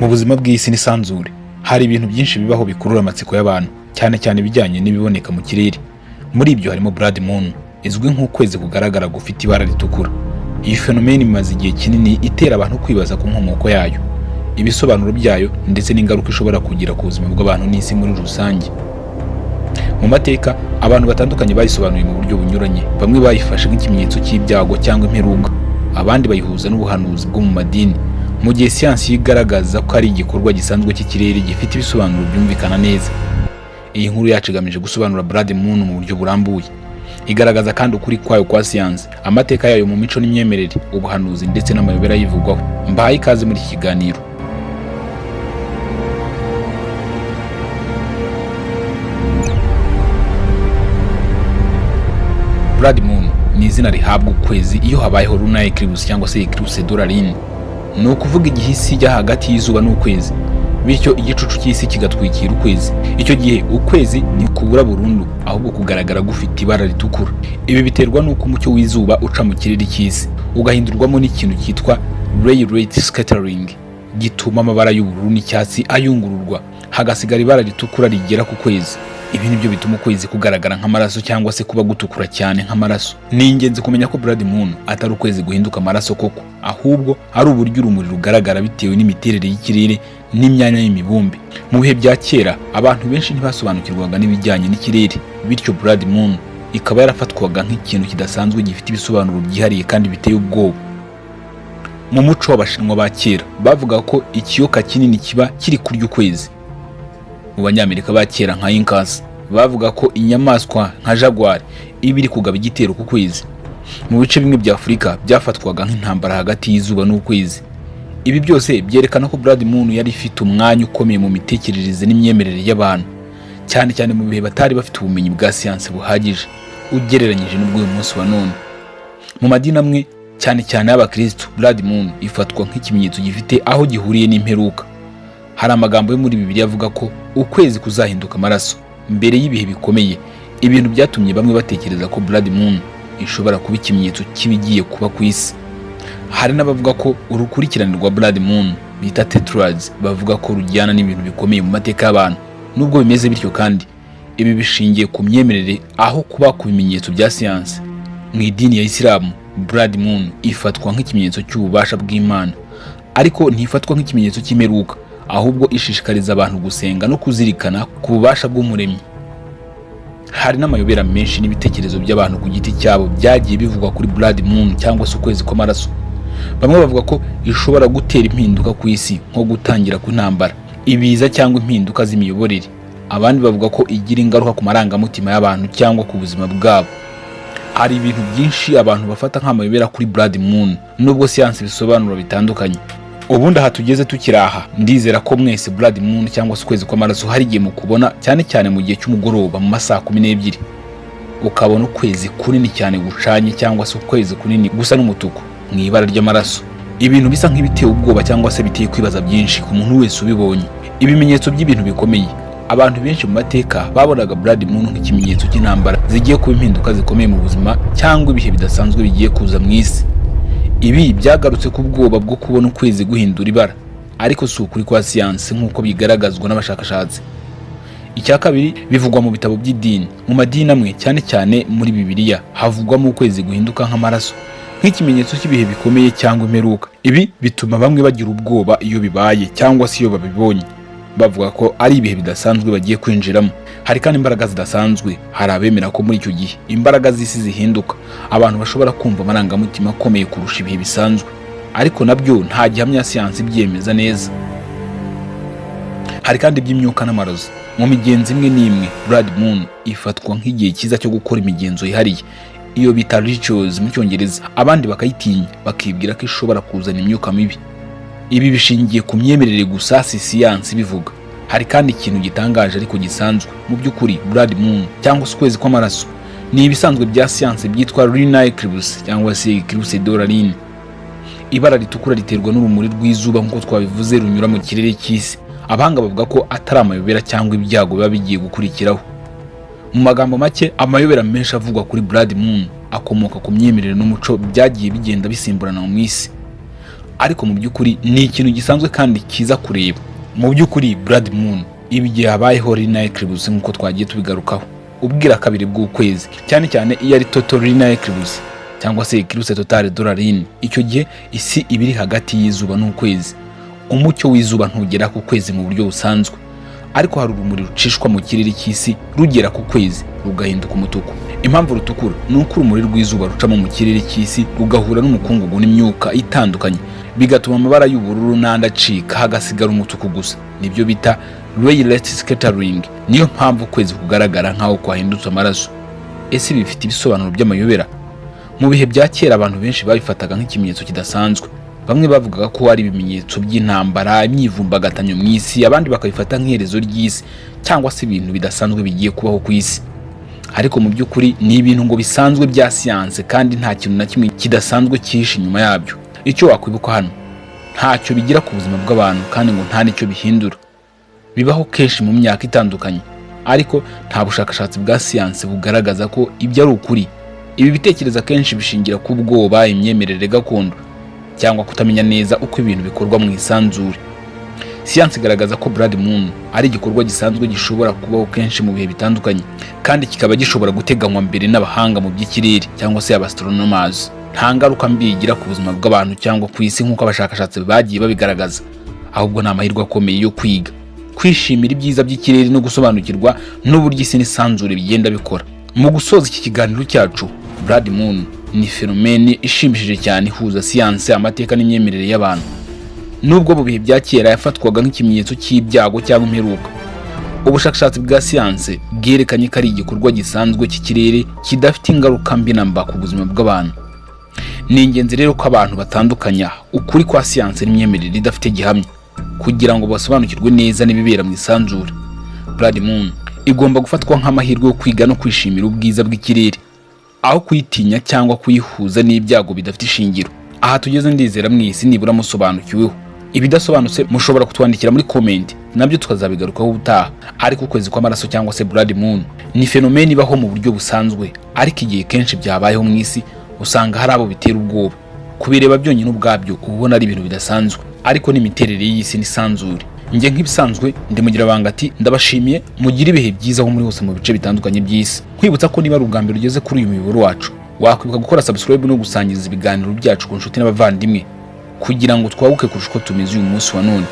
Mu buzima bw'isi n'isanzure hari ibintu byinshi bibaho bikurura amatsiko y'abantu, cyane cyane ibijyanye n'ibiboneka mu kirere. Muri ibyo harimo Blood Moon, izwi nk'ukwezi kugaragara gufite ibara ritukura. Iyi phenomene imaze igihe kinini itera abantu kwibaza ku nkomoko yayo, ibisobanuro byayo ndetse n'ingaruka ishobora kugira ku buzima bw'abantu n'isi muri rusange. Mu mateka, abantu batandukanye bayisobanuye mu buryo bunyuranye. Bamwe bayifashe nk'ikimenyetso cy'ibyago cyangwa imperuka, abandi bayihuza n'ubuhanuzi bwo mu madini, mu gihe siyansi yo igaragaza ko ari igikorwa gisanzwe cy'ikirere gifite ibisobanuro byumvikana neza. Iyi nkuru yacu igamije gusobanura Blood Moon mu buryo burambuye, igaragaza kandi ukuri kwayo kwa siyansi, amateka yayo mu mico n'imyemerere, ubuhanuzi ndetse n'amayobera ayivugwaho. Mbahaye ikaze muri iki kiganiro. Blood Moon ni izina rihabwa ukwezi iyo habayeho lunar eclipse cyangwa se eclipse de la lune. Ni ukuvuga igihe isi ijya hagati y'izuba n'ukwezi, bityo igicucu cy'isi kigatwikira ukwezi. Icyo gihe ukwezi ntikubura burundu, ahubwo kugaragara gufite ibara ritukura. Ibi biterwa n'uko umucyo w'izuba uca mu kirere cy'isi ugahindurwamo n'ikintu cyitwa ray light scattering, gituma amabara y'ubururu n'icyatsi ayungururwa, hagasigara ibara ritukura rigera ku kwezi. Ibi nibyo bituma ukwezi kugaragara nk'amaraso cyangwa se kuba gutukura cyane nk'amaraso. Ni ingenzi kumenya ko Blood Moon atari ukwezi guhinduka amaraso koko, ahubwo ari uburyo urumuri rugaragara bitewe n'imiterere y'ikirere n'imyanya y'imibumbe. Mu bihe bya kera, abantu benshi ntibasobanukirwaga n'ibijyanye n'ikirere, bityo Blood Moon ikaba yarafatwaga nk'ikintu kidasanzwe gifite ibisobanuro byihariye kandi biteye ubwoba. Mu muco w'Abashinwa ba kera, bavuga ko ikiyoka kinini kiba kiri kurya ukwezi. Mu Banyamerika ba kera nka Incas, bavuga ko inyamaswa nka jaguar iba iri kugaba igitero ku kwezi. Mu bice bimwe bya Afurika, byafatwaga nk'intambara hagati y'izuba n'ukwezi. Ibi byose byerekana ko Blood Moon yari ifite umwanya ukomeye mu mitekerereze n'imyemerere y'abantu, cyane cyane mu bihe batari bafite ubumenyi bwa siyansi buhagije ugereranyije n'ubw'uyu munsi wa none. Mu madini amwe, cyane cyane y'Abakristo, Blood Moon ifatwa nk'ikimenyetso gifite aho gihuriye n'imperuka. Hari amagambo yo muri Bibiliya avuga ko ukwezi kuzahinduka amaraso mbere y'ibihe bikomeye, ibintu byatumye bamwe batekereza ko Blood Moon ishobora kuba ikimenyetso cy'ibigiye kuba ku isi. Hari n'abavuga ko urukurikirane rwa Blood Moon bita tetrads bavuga ko rujyana n'ibintu bikomeye mu mateka y'abantu. Nubwo bimeze bityo kandi, ibi bishingiye ku myemerere aho kuba ku bimenyetso bya siyansi. Mu idini ya Isilamu, Blood Moon ifatwa nk'ikimenyetso cy'ububasha bw'Imana, ariko ntifatwa nk'ikimenyetso cy'imperuka, ahubwo ishishikariza abantu gusenga no kuzirikana ku bubasha bw'Umuremyi. Hari n'amayobera menshi n'ibitekerezo by'abantu ku giti cyabo byagiye bivugwa kuri Blood Moon cyangwa se ukwezi kw'amaraso. Bamwe bavuga ko ishobora gutera impinduka ku isi, nko gutangira kw'intambara, ibiza cyangwa impinduka z'imiyoborere. Abandi bavuga ko igira ingaruka ku marangamutima y'abantu cyangwa ku buzima bwabo. Hari ibintu byinshi abantu bafata nk'amayobera kuri Blood Moon, nubwo siyansi bisobanura bitandukanye. Ubundi aha tugeze tukiri aha, ndizera ko mwese Blood Moon cyangwa se ukwezi kw'amaraso hari igihe mukubona, cyane cyane mu gihe cy'umugoroba mu masaha 12, ukabona ukwezi kunini cyane gucanye cyangwa se ukwezi kunini gusa n'umutuku mu ibara ry'amaraso, ibintu bisa nk'ibiteye ubwoba cyangwa se biteye kwibaza byinshi ku muntu wese ubibonye, ibimenyetso by'ibintu bikomeye. Abantu benshi mu mateka babonaga Blood Moon nk'ikimenyetso cy'intambara zigiye kuba, impinduka zikomeye mu buzima cyangwa ibihe bidasanzwe bigiye kuza mu isi. Ibi byagarutse ku bwoba bwo kubona ukwezi guhindura ibara, ariko si ukuri kwa siyansi nk'uko bigaragazwa n'abashakashatsi. Icya kabiri, bivugwa mu bitabo by'idini. Mu madini amwe, cyane cyane muri Bibiliya, havugwamo ukwezi guhinduka nk'amaraso nk'ikimenyetso cy'ibihe bikomeye cyangwa imperuka. Ibi bituma bamwe bagira ubwoba iyo bibaye cyangwa se iyo babibonye, bavuga ko ari ibihe bidasanzwe bagiye kwinjiramo. Hari kandi imbaraga zidasanzwe. Hari abemera ko muri icyo gihe imbaraga z'isi zihinduka, abantu bashobora kumva amarangamutima akomeye kurusha ibihe bisanzwe, ariko nabyo nta gihamya ya siyansi ibyemeza neza. Hari kandi iby'imyuka n'amarozi. Mu migenzo imwe n'imwe, Blood Moon ifatwa nk'igihe cyiza cyo gukora imigenzo yihariye, iyo bita rituals mu Cyongereza. Abandi bakayitinya, bakibwira ko ishobora kuzana imyuka mibi. Ibi bishingiye ku myemerere gusa, si siyansi bivuga. Hari kandi ikintu gitangaje ariko gisanzwe. Mu by'ukuri, Blood Moon cyangwa se ukwezi kw'amaraso ni ibisanzwe bya siyansi byitwa lunar eclipse cyangwa se eclipse de la lune. Ibara ritukura riterwa n'urumuri rw'izuba, nk'uko twabivuze, runyura mu kirere cy'isi. Abahanga bavuga ko atari amayobera cyangwa ibyago biba bigiye gukurikiraho. Mu magambo make, amayobera menshi avugwa kuri Blood Moon akomoka ku myemerere n'umuco byagiye bigenda bisimburana mu isi. Ariko mu by'ukuri ni ikintu gisanzwe kandi kiza kureba. Mu by'ukuri, blood moon iba igihe habayeho lunar eclipse, nk'uko twagiye tubigarukaho, ubwira kabiri bw'ukwezi, cyane cyane iyo ari total lunar eclipse cyangwa se éclipse totale de la lune. Icyo gihe isi iba iri hagati y'izuba n'ukwezi. Umucyo w'izuba ntugera ku kwezi mu buryo busanzwe, ariko hari urumuri rucishwa mu kirere cy'isi rugera ku kwezi, rugahinduka umutuku. Impamvu rutukura ni uko urumuri rw'izuba rucamo mu kirere cy'isi rugahura n'umukungugu n'imyuka itandukanye, bigatuma amabara y'ubururu n'andi acika, hagasigara umutuku gusa. Nibyo bita Rayleigh scattering. Niyo mpamvu ukwezi kugaragara nk'aho kwahindutse amaraso. Ese ibi bifite ibisobanuro by'amayobera? Mu bihe bya kera, abantu benshi babifataga nk'ikimenyetso kidasanzwe. Bamwe bavugaga ko ari ibimenyetso by'intambara, imyivumbagatanyo mu isi, abandi bakabifata nk'iherezo ry'isi cyangwa se ibintu bidasanzwe bigiye kubaho ku isi. Ariko mu by'ukuri ni ibintu ngo bisanzwe bya siyanse, kandi nta kintu na kimwe kidasanzwe cyihishe inyuma yabyo. Icyo wakwibuka hano, ntacyo bigira ku buzima bw'abantu, kandi ngo nta n'icyo bihindura. Bibaho kenshi mu myaka itandukanye, ariko nta bushakashatsi bwa siyanse bugaragaza ko ibyo ari ukuri. Ibi bitekerezo akenshi bishingira ku bwoba, imyemerere gakondo cyangwa kutamenya neza uko ibintu bikorwa mu isanzure. Siyansi igaragaza ko blood moon ari igikorwa gisanzwe gishobora kubaho kenshi mu bihe bitandukanye, kandi kikaba gishobora guteganywa mbere n'abahanga mu by'ikirere cyangwa se astronomers. Nta ngaruka mbi igira ku buzima bw'abantu cyangwa ku isi, nk'uko abashakashatsi bagiye babigaragaza. Ahubwo ni amahirwe akomeye yo kwiga, kwishimira ibyiza by'ikirere no gusobanukirwa n'uburyo isi n'isanzure bigenda bikora. Mu gusoza iki kiganiro cyacu, blood moon ni phénomène ishimishije cyane ihuza siyanse, amateka n'imyemerere y'abantu. Nubwo mu bihe bya kera yafatwaga nk'ikimenyetso cy'ibyago cyangwa imperuka, ubushakashatsi bwa siyanse bwerekanye ko ari igikorwa gisanzwe cy'ikirere kidafite ingaruka mbi na mba ku buzima bw'abantu. Ni ingenzi rero ko abantu batandukanya ukuri kwa siyanse n'imyemerere idafite gihamya, kugira ngo basobanukirwe neza n'ibibera mu isanzure. Blood moon igomba gufatwa nk'amahirwe yo kwiga no kwishimira ubwiza bw'ikirere, aho kuyitinya cyangwa kuyihuza n'ibyago bidafite ishingiro. Aha tugeze, ndizera mwese nibura musobanukiweho. Ibidasobanutse mushobora kutwandikira muri comment, nabyo tukazabigarukaho ubutaha. Ariko ukwezi kw'amaraso cyangwa se blood moon ni phénomène ibaho mu buryo busanzwe, ariko igihe kenshi byabayeho mu isi usanga hari abo bitera ubwoba. Kubireba byonyine ubwabyo uba ubona ari ibintu bidasanzwe, ariko n'imiterere y'isi n'isanzure. Njye nk'ibisanzwe ndi Mugirabanga ati ndabashimiye, mugire ibihe byiza aho muri hose mu bice bitandukanye by'isi. Nkwibutsa ko niba ari ubwa mbere ugeze kuri uyu muyoboro wacu, wakwibuka gukora subscribe no gusangiza ibiganiro byacu ku nshuti n'abavandimwe, kugira ngo twaguke kurusha uko tumeze uyu munsi wa none.